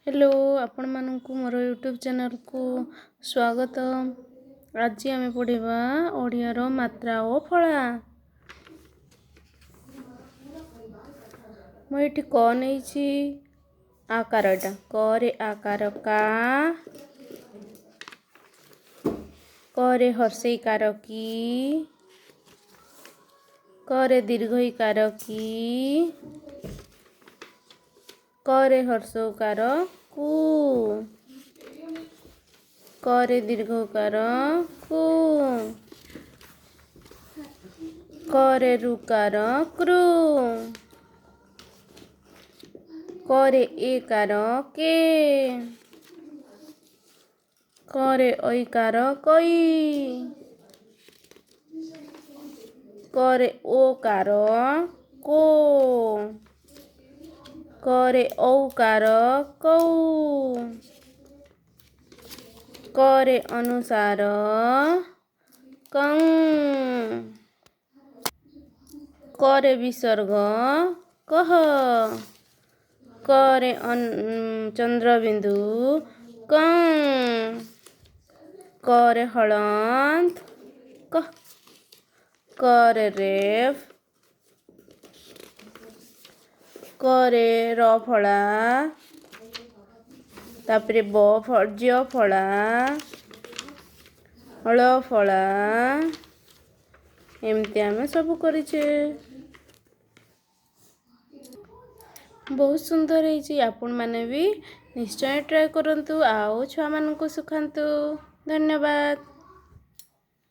Hello, ଆପଣମାନଙ୍କୁ ମୋର YouTube ଚ୍ୟାନେଲ୍କୁ ସ୍ୱାଗତ। ଆଜି ଆମେ ପଢ଼ିବା ଓଡ଼ିଆର ମାତ୍ରା ଓ ଫଳା। ମୁଁ ଏଠି କ ନେଇଛି, ଆକାରଟା କରେ ଆକାର କା, କରେ ହର୍ଷେଇକାର କି, କରେ ଦୀର୍ଘଇକାର କି, କରେ ହର୍ଷଉକାର କୁ, କରେ ଦୀର୍ଘକାର କୁ, କରେ ରୁକାର କୃ, କରେ ଏକାର କେ, କରେ ଐକାର କଇ, କରେ ଓକାର କୋ, କରେ ଔକାର କୌ, କରେ ଅନୁସାର କଂ, କରେ ବିସର୍ଗ କହ, କରେ ଚନ୍ଦ୍ରବିନ୍ଦୁ କଂ, କରେ ହଳନ୍ତ କହ, କରେ ରେଫ, କରେ ର ଫଳା, ତାପରେ ବ ଜ ଫଳା, ହଳ ଫଳା, ଏମିତି ଆମେ ସବୁ କରିଛେ। ବହୁତ ସୁନ୍ଦର ହେଇଛି। ଆପଣମାନେ ବି ନିଶ୍ଚୟ ଟ୍ରାଏ କରନ୍ତୁ ଆଉ ଛୁଆମାନଙ୍କୁ ଶିଖାନ୍ତୁ। ଧନ୍ୟବାଦ।